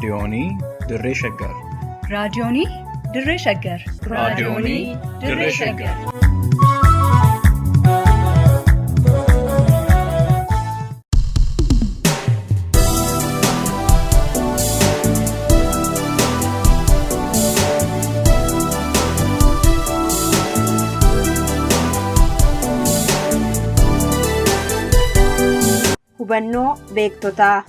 Raadiyoonii Dirree Shaggar. Raadiyoonii Dirree Shaggar. Raadiyoonii Dirree Shaggar. Hubannoo beektotaa.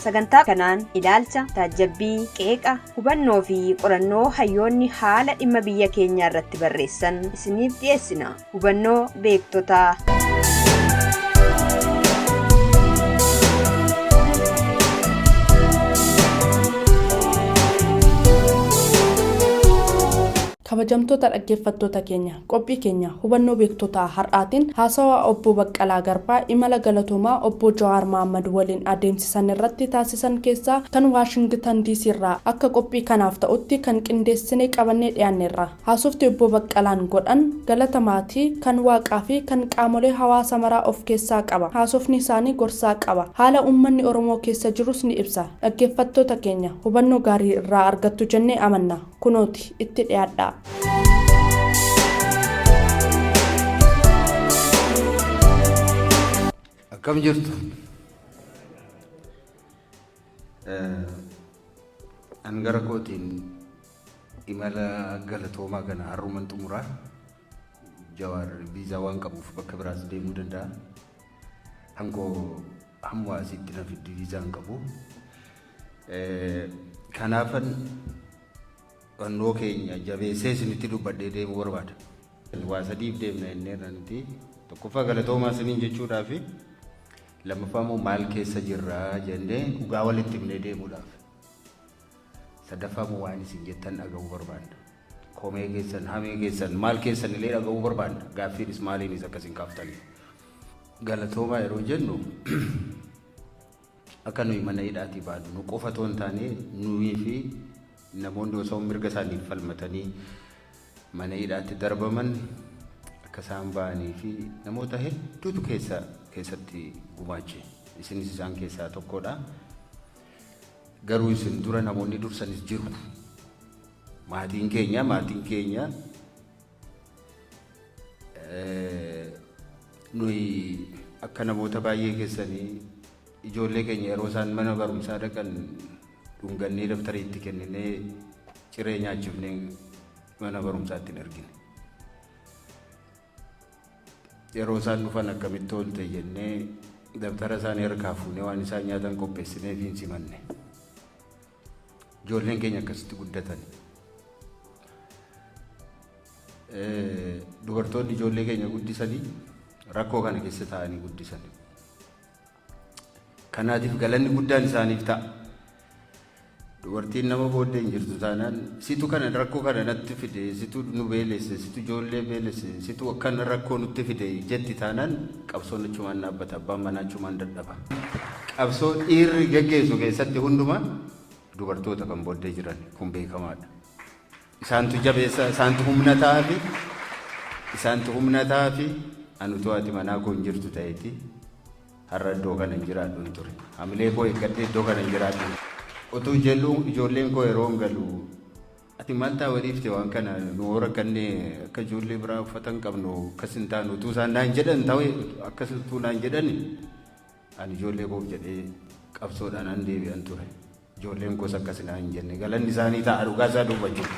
Sagantaa kanaan ilaalcha, taajjabbii, qeeqa, hubannoo fi qorannoo hayyoonni haala dhimma biyya keenyaa irratti barreessan isiniif dhiyeessina. Hubannoo beektotaa. Kabajamtoota dhaggeeffattoota keenya qophii keenya hubannoo beektotaa har'aatiin haasawaa obbo Baqqalaa Garbaa imala galatoomaa obbo Jawaar Mahaammad waliin adeemsisan irratti taasisan keessaa kan Waashingitan DC irraa akka qophii kanaaf ta'utti kan qindeessine qabannee dhiyaanneerra. Haasofti obbo Baqqalaan godhan galata maatii, kan Waaqaa fi kan qaamolee hawaasa maraa of keessaa qaba. Haasofni isaanii gorsaa qaba. Haala uummanni Oromoo keessa jirus ni ibsa. Dhaggeeffattoota keenya hubannoo gaarii irraa argattu jennee amanna. Kunooti itti dhiyaadhaa. Akkam jirtu? An gara kootiin imala galatoomaa kana har'uman xumuraa. Jawaar viizaa waan qabuuf bakka biraas deemuu danda'a. Hankoo hamma asitti na fiddi viizaa hin qabu. Kanaafan fannoo keenya jabeessee isinitti dubbadhee deemuu barbaada. Waa sadiif deemna jenneerra nuti. Tokkoffaa galatoomaa isiniin jechuudhaa fi lammaffaa immoo maal keessa jirra jennee dhugaa walitti himnee deemuudhaaf. Sadaffaa immoo waan isin jettan dhaga'uu barbaanna. Komee keessan, hamee keessan, maal keessan illee dhaga'uu barbaanna. Gaaffiinis maaliinis akka isin kaaftaniif. Galatoomaa yeroo jennu akka nuyi mana hidhaatii baanu nu qofa otoo hin taane nuyii fi namoonni osoo mirga isaaniif falmatanii mana hidhaatti darbaman akka isaan ba'anii fi namoota hedduutu keessa keessatti gumaache. Isinis isaan keessaa tokkodha. Garuu isin dura namoonni dursanis jiru. Maatiin keenya nuyi akka namoota baay'ee keessanii ijoollee keenya yeroo isaan mana barumsaa dhaqan dhungannee dabtarii itti kenninee ciree nyaachifnee mana barumsaatti hin ergine. Yeroo isaan dhufan akkamitti oolte jennee dabtara isaanii harkaa fuunee waan isaan nyaatan qopheessinee fi hin simanne. Ijoolleen keenya akkasitti guddatan. Dubartoonni ijoollee keenya guddisanii rakkoo kana keessa taa'anii guddisan. Kanaatiif galanni guddaan isaaniif ta'a. Dubartiin nama booddee hin jirtu taanaan situ kana rakkoo kana natti fide, situ nu beelesse, situ ijoollee beelesse, situ akkana rakkoo nutti fide jetti taanaan qabsoon achumaan dhaabbata, abbaan manaa achumaan dadhaba. Qabsoo dhiirri geggeessu keessatti hundumaa dubartoota kan booddee jiran kun beekamaadha. Isaantu jabeessa, isaantu humna ta'aafi, isaantu humna ta'aafi ani utuu haati manaa koo hin jirtu ta'eeti har'a iddoo kana hin jiraadhu hin ture. Hamilee koo eeggadhee iddoo kana hin jiraadhu. Utuu jedhu ijoolleen koo yeroo hin galu ati maal ta'a waliifte waan kana nu hoo rakkanne akka ijoollee biraa uffata hin qabnu akkas hin taanu utuu isaan naan jedhan ta'e akkas utuu naan jedhan ani ijoollee koof jedhee qabsoodhaan an deebi'an ture. Ijoolleen koos akkas naan hin jenne galanni isaanii ta'a dhugaa isaa dubbachuuf.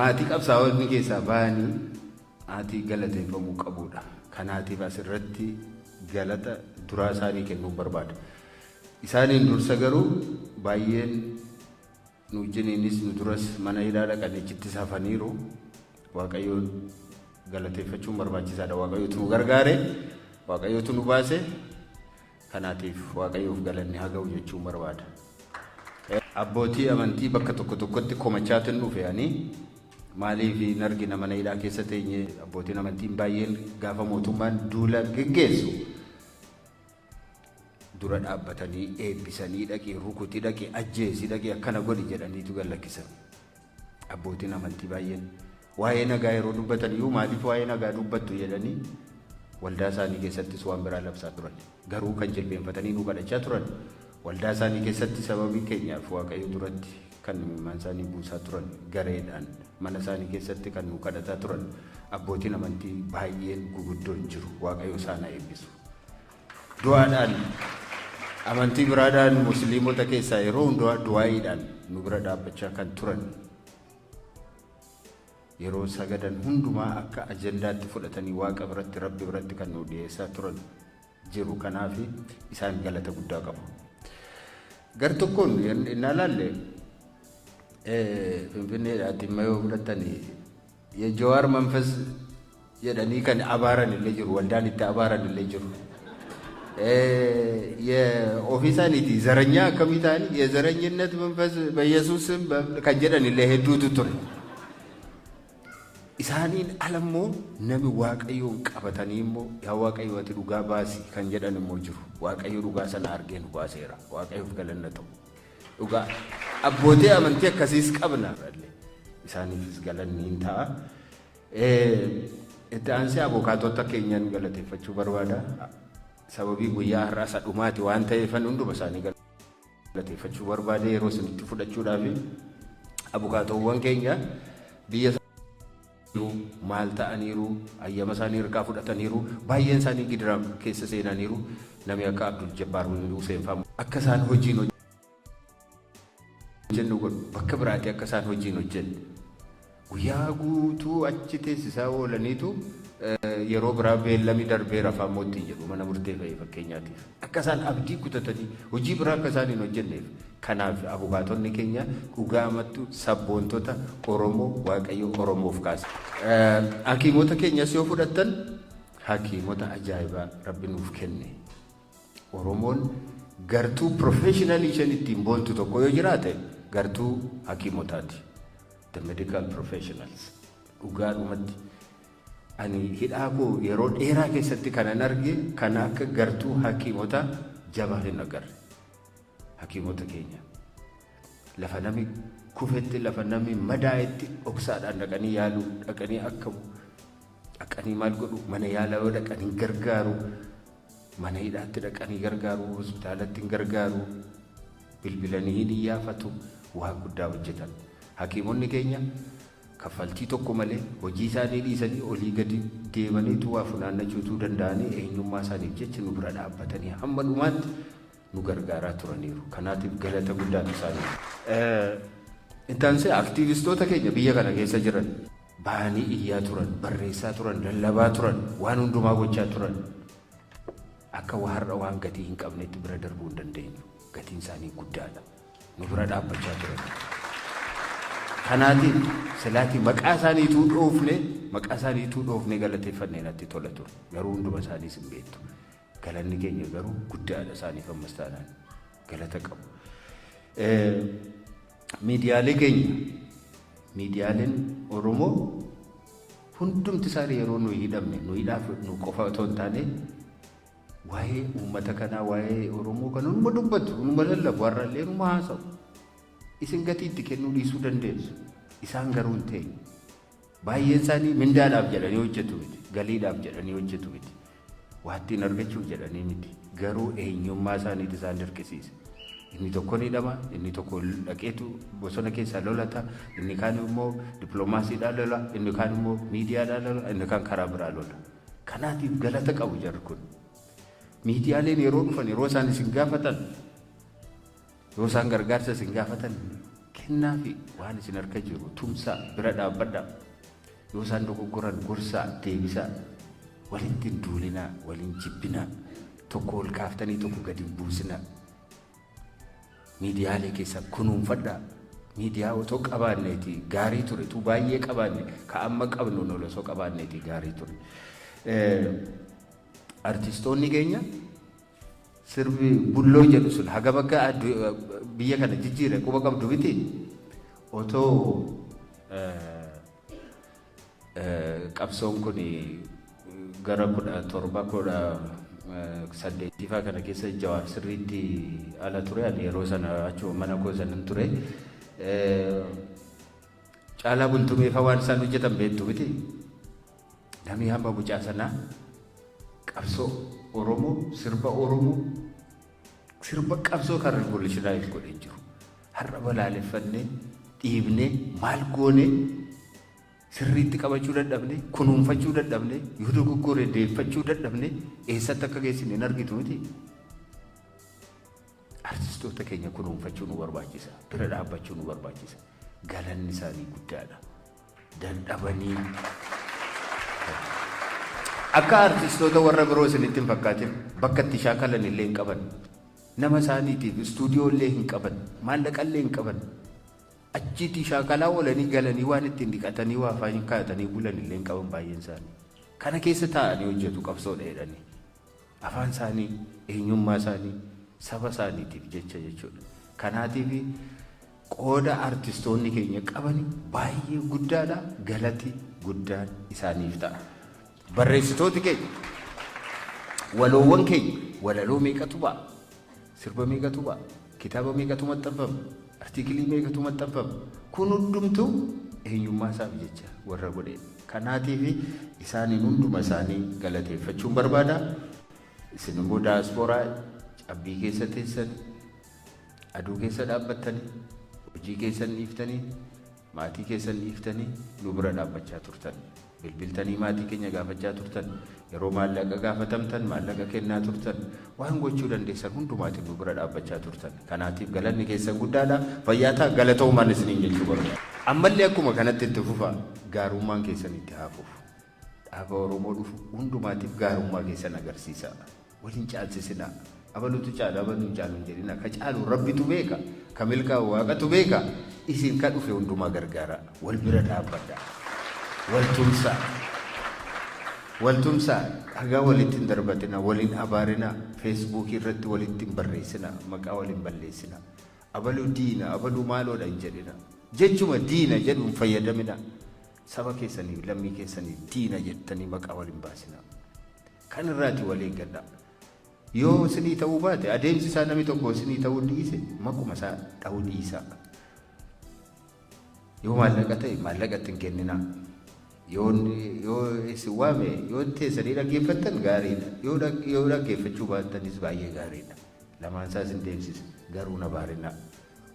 Maatii qabsaa'onni keessaa ba'anii maatii galateeffamuu qabudha. Kanaatiif asirratti galata duraa isaanii kennuun barbaada. Isaaniin dursa garuu baay'een nu wajjiniinis nu duras mana hidhaa dhaqanii achittis hafaniiru. Waaqayyoon galateeffachuun barbaachisaadha. Waaqayyotu nu gargaare, Waaqayyotu nu baase. Kanaatiif Waaqayyoof galanni haa ga'u jechuun barbaada. Abbootii amantii bakka tokko tokkotti komachaatin dhufe ani maaliif hin argina mana hidhaa keessa teenye abbootiin amantiin baay'een gaafa mootummaan duula geggeessu dura dhaabbatanii eebbisanii dhaqii rukuti dhaqii ajjeesi dhaqii akkana godhi jedhaniitu gad lakkisan. Abbootiin amantii baay'een waa'ee nagaa yeroo dubbatan iyyuu maaliif waa'ee nagaa dubbattu jedhanii Waldaa isaanii keessattis waan biraa labsaa turan. Garuu kan jilbeenfatanii nu kadhachaa turan waldaa isaanii keessatti sababii keenyaaf Waaqayyo duratti kan imimmaan isaanii buusaa turan, gareedhaan mana isaanii keessatti kan nu kadhataa turan abbootiin amantii baay'een guguddoon jiru. Waaqayyo isaan haa eebbisu. Du'aadhaan amantii biraadhaan musliimota keessaa yeroo hundumaa du'aayiidhaan nu bira dhaabbachaa kan turan, yeroo sagadan hundumaa akka ajandaatti fudhatanii Waaqa biratti, Rabbi biratti kan nu dhiyeessaa turan jiru. Kanaaf isaan galata guddaa qabu. Gar tokkoon innaa laalle, Finfinneedhaatti immoo yoo fudhattanii, የጀዋር መንፈስ jedhanii kan abaaran illee jiru, waldaan itti abaaran illee jiru. Ofii isaaniiti ዘረኛ akkamii ta'anii የዘረኝነት መንፈስ በኢየሱስ ስም kan jedhan illee hedduutu ture. Isaaniin ala immoo nami Waaqayyoon qabatanii immoo "Yaa Waaqayyo, ati dhugaa baasi" kan jedhan immoo jiru. Waaqayyo dhugaa sana argee nu baaseera. Waaqayyoof galanna ta'u. Dhugaa abbootii amantii akkasiis qabna. Isaaniifis galanni hin ta'a. Itti aansee abukaatota keenyan galateeffachuu barbaada. Sababii guyyaa har'aa isa dhumaati waan ta'eefan hunduma isaanii galateeffachuu barbaade yeroo isinitti fudhachuudhaaf. Abukaatowwan keenya biyya maal ta'aniiru, ayyama isaanii hirkaa fudhataniiru, baay'een isaanii gidira keessa seenaniiru. Namni akka Abdul Jabbaar Hussein fa'aa akka isaan hojiin hojjennu godhu, bakka biraatti akka isaan hojiin hojjenne guyyaa guutuu achi teessisaa oolaniitu yeroo biraa beellamii darbee rafaa mootiin jedhu mana murtee fa'i fakkeenyaatiif. Akka isaan abdii kutatanii hojii biraa akka isaan hin hojjenneef. Kanaaf abukaatonni keenya dhugaamatti sabboontota Oromoo Waaqayyo Oromoof kaase. Hakiimota keenyas yoo fudhattan, hakiimota ajaa'ibaa Rabbi nuuf kenne. Oromoon gartuu professionalii isheen ittiin boontu tokko yoo jiraate gartuu hakiimotaati. The medical professionals. Dhugaadhumatti ani hidhaa koo yeroo dheeraa keessatti kanan arge kana akka gartuu hakiimota jabaa hin agarre. Hakiimota keenya lafa nami kufetti, lafa nami madaa'etti dhoksaadhaan dhaqanii yaaluu, dhaqanii akkamu, dhaqanii maal godhu, mana yaalaa yoo dhaqanii gargaaru, mana hidhaatti dhaqanii gargaaru, hospitaalatti gargaaru, bilbilanii hin iyyaafatu, waan guddaa hojjetan. Hakiimonni keenya kaffaltii tokko malee hojii isaanii dhiisanii olii gadi deemaniitu waa funaannachuutuu danda'anii eenyummaa isaaniif jecha nu bira dhaabbatanii hamma dhumaatti nu gargaaraa turaniiru. Kanaatiif galata guddaatu isaanii. Itti aktiivistoota keenya biyya kana keessa jiran bahanii iyyaa turan, barreessaa turan, lallabaa turan, waan hundumaa gochaa turan. Akka har'a waan gatii hin qabnetti bira darbuu hin dandeenyu. Gatiin isaanii guddaadha. Nu bira dhaabbachaa turan. Kanaatiif silaatii maqaa isaaniituu dhoofne galateeffannee natti tola ture. Garuu hunduma isaaniis hin beektu. Galanni keenya garuu guddaadha isaaniif, ammas taanaan galata qabu. Miidiyaalee keenya, miidiyaaleen Oromoo hundumti isaanii yeroo nuyi hidhamne nu hidhaaf nu qofa otoo hin taane waa'ee uummata kanaa, waa'ee Oromoo kana numa dubbatu, numa lallabu, har'allee numa haasa'u. Isin gatii itti kennuu dhiisuu dandeessu. Isaan garuu hin teenye. Baay'een isaanii mindaadhaaf jedhanii hojjetu miti. Galiidhaaf jedhanii hojjetu miti. Waa ittiin argachuuf jedhanii miti. Garuu eenyummaa isaaniitu isaan dirqisiisa. Inni tokko ni hidhama, inni tokko dhaqeetu bosona keessaa lolata, inni kaan immoo dippiloomaasiidhaan lola, inni kaan immoo miidiyaadhaan lola, inni kaan karaa biraa lola. Kanaatiif galata qabu jarri kun. Miidiyaaleen yeroo dhufan, yeroo isaan isin gaafatan, yoo isaan gargaarsa isin gaafatan, kennaa fi waan isin harka jiru tumsaa, bira dhaabbadhaa. Yoo isaan dogoggoran gorsaa, deebisaa. Walitti hin duulinaa, waliin jibbinaa, tokko ol kaaftanii tokko gadi hin buusinaa. Miidiyaalee keessa kunuunfadhaa. Miidiyaa otoo qabaanneeti gaarii ture, tu baay'ee qabaanne, ka amma qabnu ol osoo qabaanneeti gaarii ture. Artistoonni keenya sirbi "Bulloo" jedhu sun hagam akka biyya kana jijjiire quba qabdu miti. Otoo qabsoon kun gara 17 18ffaa kana keessa Jawaar sirriitti ala ture, ani yeroo sana achuma mana koo sanan ture. Caalaa Bultumeefaa waan isaan hojjetan beektu miti. Namni hamma mucaa sanaa Qabsoo Oromoo, sirba Oromoo, sirba qabsoo kan revolutionize godhee jiru. Har'a balaaleffannee, dhiibnee, maal goonee sirriitti qabachuu dadhabne, kunuunfachuu dadhabne, yoo dogoggore deeffachuu dadhabne, eessatti akka geessine hin argitu miti. Artistoota keenya kunuunfachuu nu barbaachisa. Bira dhaabbachuu nu barbaachisa. Galanni isaanii guddaadha. Dadhabanii. Akka artistoota warra biroo isinitti hin fakkaatin, bakka itti shaakalan illee hin qaban. Nama isaaniitiif istuudiyoo illee hin qaban. Maallaqa illee hin qaban. Achiitii shaakalaa oolanii galanii waan ittiin dhiqatanii waa afaan kaa'atanii bulan illee hin qaban baay'een isaanii. Kana keessa taa'anii hojjetu qabsoodha jedhanii. Afaan isaanii, eenyummaa isaanii, saba isaaniitiif jecha jechuudha. Kanaatiif qooda artistoonni keenya qaban baay'ee guddaadha. Galati guddaan isaaniif ta'a. Barreessitooti keenya, waloowwan keenya, walaloo meeqatu ba'a? Sirba meeqatu ba'a? Kitaaba meeqatu maxxanfama? Artiikilii meeqatu maxxanfama? Kun hundumtuu eenyummaa isaaf jecha warra godheedha. Kanaatiif isaaniin hunduma isaanii galateeffachuun barbaada. Isin immoo daaspooraa cabbii keessa teessan, aduu keessa dhaabbattanii, hojii keessan dhiiftanii, maatii keessan dhiiftanii nu bira dhaabbachaa turtan. Bilbiltanii maatii keenya gaafachaa turtan. Yeroo maallaqa gaafatamtan maallaqa kennaa turtan. Waan gochuu dandeessan hundumaatiin nu bira dhaabbachaa turtan. Kanaatiif galanni keessan guddaadha. Fayyaa ta'a, galatoomaan isiniin jechuu barbaada. Ammallee akkuma kanatti itti fufa, gaarummaan keessan itti haa fufu. Dhaaba Oromoo dhufu hundumaatiif gaarummaa keessan agarsiisaa. Wal hin caalsisinaa. Abalutu caala, abalu hin caalu hin jedhina. Ka caalu Rabbitu beeka. Ka milkaa'u Waaqatu beeka. Isin ka dhufe hundumaa gargaaraa. Wal bira dhaabbadhaa. Wal tumsaa. Wal tumsaa. Dhagaa walitti hin darbatinaa. Wal hin abaarinaa. Feesbuukii irratti walitti hin barreessinaa. Maqaa wal hin balleessinaa. Abalu diina, abalu maaloodha hin jedhinaa. Jechuma diina jedhu hin fayyadaminaa. Saba keessaniif, lammii keessaniif diina jettanii maqaa wal hin baasinaa. Kan irraati wal eeggadhaa. Yoo isinii ta'uu baate, adeemsi isaa namni tokko isinii ta'uu dhiise, maquma isaa dha'uu dhiisaa. Yoo maallaqa ta'e maallaqa itti hin kenninaa. Yoo yoo isin waame yoo teessanii dhaggeeffattan gaariidha. Yoo yoo dhaggeeffachuu baattanis baay'ee gaariidha. Lamaan isaa isin deemsisa. Garuu hin abaarinaa.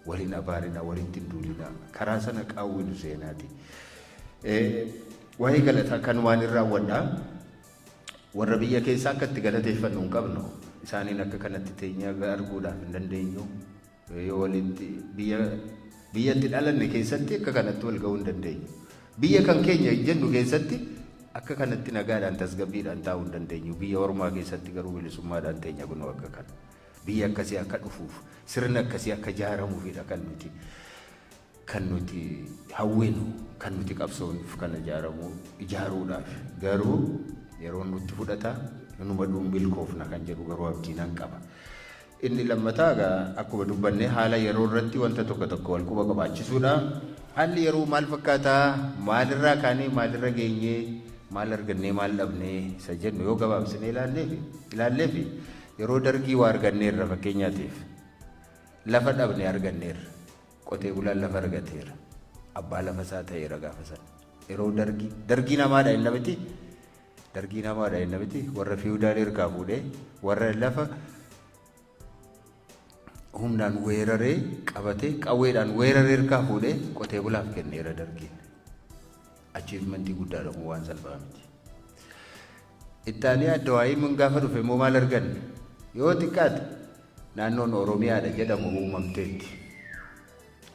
Wal hin abaarinaa, walitti hin duulinaa. Karaa sana qaawwi nu seenaati. Waa'ee galataa kanumaan hin raawwadha. Warra biyya keessaa akka itti galateeffannu hin qabnu. Isaaniin akka kanatti teenyee arguudhaaf hin dandeenyu. Yoo walitti biyya biyyatti dhalanne keessatti akka kanatti wal ga'uu hin dandeenyu. Biyya kan keenya jennu keessatti akka kanatti nagaadhaan tasgabbiidhaan taa'uu hin dandeenyu. Biyya ormaa keessatti garuu bilisummaadhaan teenya kunoo akka kana. Biyya akkasii akka dhufuuf, sirna akkasii akka ijaaramuufidha kan nuti hawwinu, kan nuti qabsoonuuf kana ijaaramuu ijaaruudhaaf. Garuu yeroo nutti fudhata, numa dhuun milkoofna kan jedhu garuu abdii nan qaba. Inni lammataa egaa akkuma dubbanne haala yeroo irratti wanta tokko tokko wal quba qabaachisuudha. Haalli yeroo maal fakkaataa? Maalirraa kaanee maalirra geenyee, maal argannee, maal dhabnee isa jennu yoo gabaabsinee ilaalleefi, yeroo Dargii waa arganneerra. Fakkeenyaatiif lafa dhabne arganneerra. Qotee bulaan lafa argateera. Abbaa lafa isaa ta'eera gaafa sana. Yeroo Dargii, Dargii namaadha inni miti. Dargii namaadha inni miti. Warra fiwudaalii harkaa fuudhee, warra lafa humnaan weeraree qabatee, qawweedhaan weeraree harkaa fuudhee qotee bulaaf kenneera Dargiin. Achievementii guddaadha kun, waan salphaa miti. Ittaanii adda mun gaafa dhufe immoo maal arganne? Yoo xiqqaate naannoon Oromiyaadha jedhamu uumamteetti.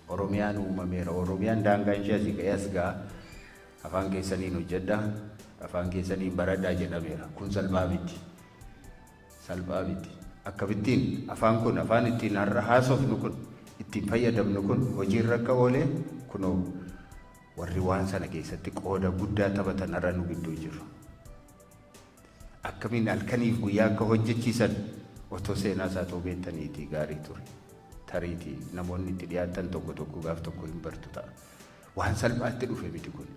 Oromiyaan uumameera. Oromiyaan daangaan ishee asii ka'ee as ga'a. Afaan keessaniin hojjedhaa. Afaan keessaniin baradhaa jedhameera. Kun salphaa miti. Salphaa miti. Akkamittiin afaan kun, afaan ittiin har'a haasofnu kun, ittiin fayyadamnu kun hojiirra akka oolee kunoo warri waan sana keessatti qooda guddaa taphatan har'a nu gidduu jiru. Akkamiin halkaniif guyyaa akka hojjechiisan otoo seenaa isaa ta'uu beektaniitii gaarii ture. Tariitii namoonni itti dhiyaatan tokko tokko gaaf tokko hin bartu ta'a. Waan salphaatti dhufe miti kun.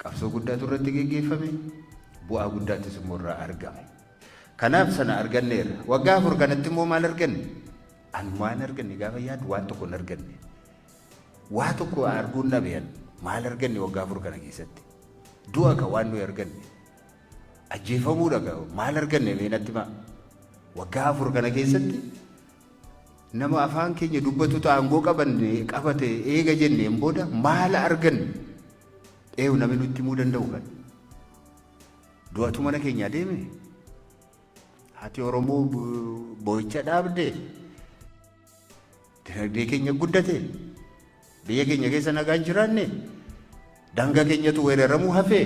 Qabsoo guddaatu irratti geggeeffame, bu'aa guddaattis immoo irraa argame. Kanaaf sana arganneerra. Waggaa 4 kanatti immoo maal arganne? An waan arganne gaafa yaadu waan tokko hin arganne. Waa tokko arguun dhabe an. Maal arganne waggaa 4 kana keessatti? Du'a ka waan nuyi arganne. Ajjeefamuudha maal arganne mee natti himaa? Waggaa 4 kana keessatti nama afaan keenya dubbatutu aangoo qabanne qabate eega jenneen booda maal arganne? Eeyu namni nutti himuu danda'u kan? Du'atu mana keenyaa deeme? Haati Oromoo boo'icha dhaabde? Dinagdee keenya guddate? Biyya keenya keessa nagaan jiraanne? Daangaa keenyatu weeraramuu hafe?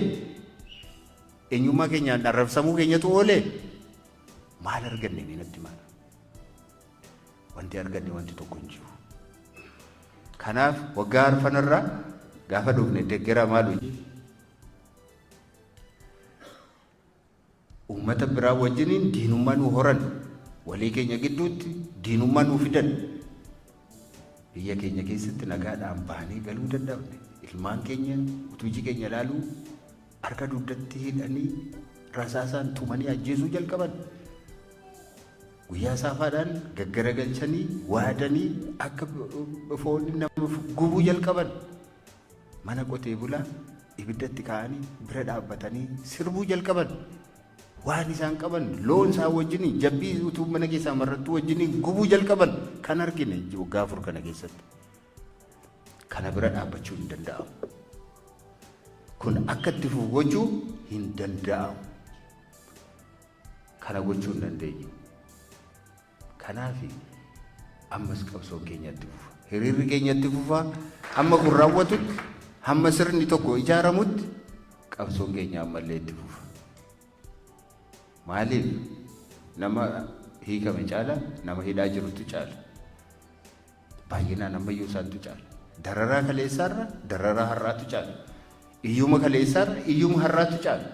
Eenyummaa keenyaan arrabsamuu keenyatu oole? Maal arganne mee natti himaa? Wanti arganne wanti tokko hin jiru. Kanaaf waggaa arfanarraa gaafa dhufne deggeraa maal hojii? Uummata biraa wajjiniin diinummaa nu horan. Walii keenya gidduutti diinummaa nu fidan. Biyya keenya keessatti nagaadhaan baanee galuu dadhabne. Ilmaan keenya utuu iji keenya ilaaluu harka dugdatti hidhanii rasaasaan tumanii ajjeesuu jalqaban. Guyyaa saafaadhaan gaggaragalchanii waadanii akka foon nama gubuu jalqaban. Mana qotee bulaa ibiddatti kaa'anii bira dhaabbatanii sirbuu jalqaban. Waan isaan qaban loon isaan wajjin jabbii utuu mana keessaa marrattuu wajjin gubuu jalqaban kan argine waggaa 4 kana keessatti. Kana bira dhaabbachuu hin danda'amu. Kun akka itti fufu gochuu hin danda'amu. Kana gochuu hin dandeenyu. Kanaaf ammas qabsoon keenya itti fufa. Hiriirri keenya itti fufa. Hamma kun raawwatutti, hamma sirni tokko ijaaramutti qabsoon keenya ammallee itti fufa. Maaliif nama hiikame caala nama hidhaa jirutu caala. Baay'inaan ammayyuu isaantu caala. Dararaa kaleessaarra dararaa har'aatu caala. Iyyuma kaleessaarra iyyuma har'aatu caala.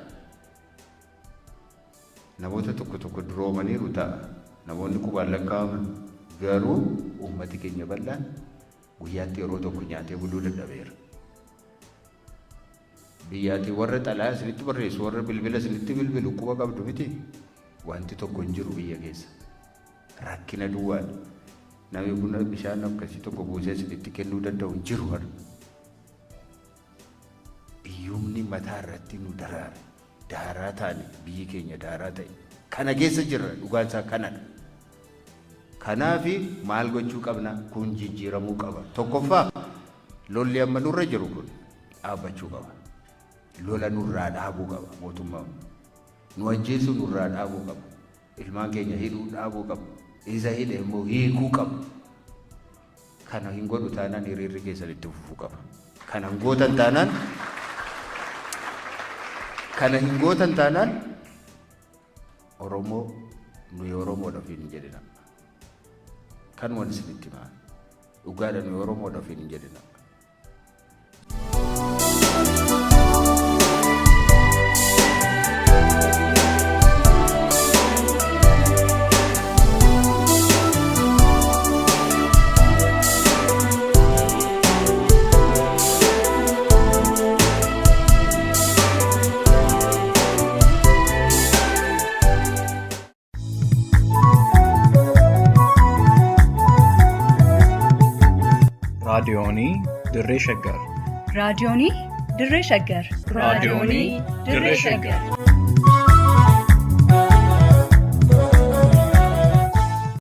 Namoota tokko tokko duroomaniiru ta'a. Namoonni qubaan lakkaa'aman garuu uummati keenya bal'aan guyyaatti yeroo tokko nyaatee buluu dadhabeera. Biyyaati warra xalayaa isinitti barreessu, warra bilbila isinitti bilbilu quba qabdu miti. Wanti tokko hin jiru biyya keessa. Rakkina duwwaadha. Namni buna bishaan akkasii tokko buusee isinitti kennuu danda'u hin jiru har'a. Iyyumni mataa irratti nu daraare. Daaraa taane biyyi keenya daaraa ta'e. Kana keessa jirra dhugaan isaa kanadha. Kanaaf maal gochuu qabna? Kun jijjiiramuu qaba. Tokkoffaa lolli amma nurra jiru kun dhaabbachuu qaba. Lola nurraa dhaabuu qaba mootummaan. Nu ajjeesuu nurraa dhaabuu qaba. Ilmaan keenya hidhuu dhaabuu qaba. Isa hidhe immoo hiikuu qaba. Kana hin godhu taanaan hiriirri keessan itti fufuu qaba. Kana hin gootan taanaan kana hin gootan taanaan Oromoo nuyi Oromoodha ofiin hin jedhina. Kanuman isinitti himaa. Dhugaadha nuyi Oromoodha ofiin hin jedhina. Raadiyoonii Dirree Shaggar. Raadiyoonii Dirree Shaggar. Raadiyoonii Dirree Shaggar.